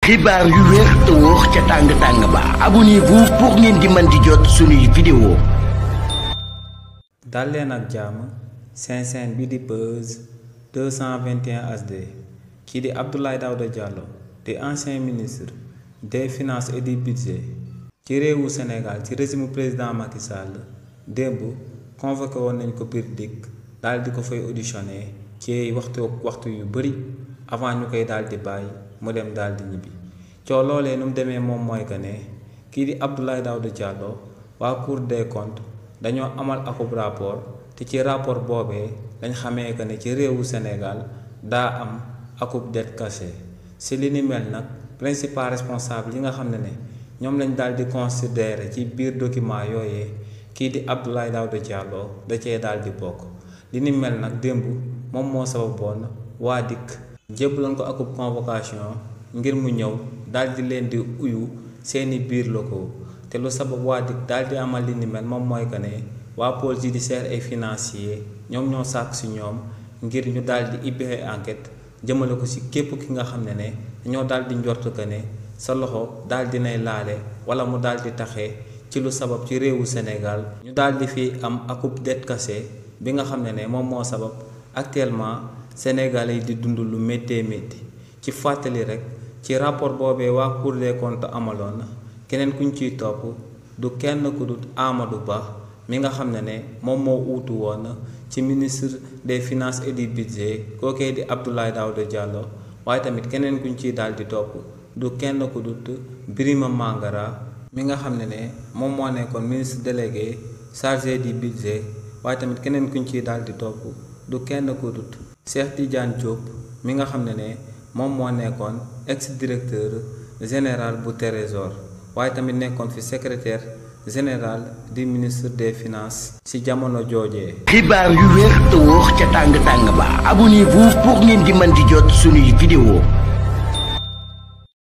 xibaar yu wér te wóor ca tàng-tàng ba abonnez-vous pour ngeen di mën di jot suñuy vidéo. dal leen ak jàmm seen chaîne bi di Buzz 221 HD kii di Abdoulaye Daouda Diallo di ancien ministre des finances et du budget ci réewu Sénégal ci régime président Macky Sall démb convoqué woon nañ ko biir dikk daal di ko fay auditionné ci waxtu yu bari avant ñu koy daal di bàyyi mu dem daal di ñibbi coow loolee nu mu demee moom mooy que ne kii di Abdoulaye Daouda Diallo waa Cour des comptes dañoo amal akub rapport te ci rapport boobee lañ xamee que ne ci réewu Sénégal daa am akub dette cachée si li ni mel nag principal responsable yi nga xam ne ñoom lañ daal di considérer ci biir document yooyee kii di Abdoulaye Daouda Diallo da cee daal di bokk li ni mel nag démb moom moo sababoon waa dikk jébbaloon ko akub convocation ngir mu ñëw daal di leen di uyu seeni biir locaux te lu sabab waa dikk daal di amal li ni mel moom mooy que ne waa pôle judiciaire et financier ñoom ñoo sàkk si ñoom ngir ñu daal di ibbi enquête jëmale ko si képp ki nga xam ne dañoo daal di njort que ne sa loxo daal di nay laale wala mu daal di taxee ci lu sabab ci réewu Sénégal ñu daal di fi am akub dette cachée bi nga xam ne moom moo sabab actuellement Sénégalais yi di dund lu méttee métti ci fàttali rek ci rapport boobee waa Cour des comptes amaloon keneen kuñ ciy topp du kenn ku dut Amadou Ba mi nga xam ne moom moo uutu woon ci ministre des finances et du budget kookee di Abdoulaye Daouda Diallo waaye tamit keneen kuñ ciy daal di topp du kenn ku dut Birima Mangara mi nga xam ne moom moo nekkoon ministre délégué chargé du budget waaye tamit keneen kuñ ciy daal di topp du kenn ku dut Cheikh Tidiane Diop mi nga xam ne moom moo nekkoon ex directeur général bu Trésor waaye tamit nekkoon fi secrétaire général du ministre des finances ci jamono joojee. xibaar yu wér te wóor ca tàng-tàng ba abonnez-vous pour ngeen di mën di jot suñuy vidéo.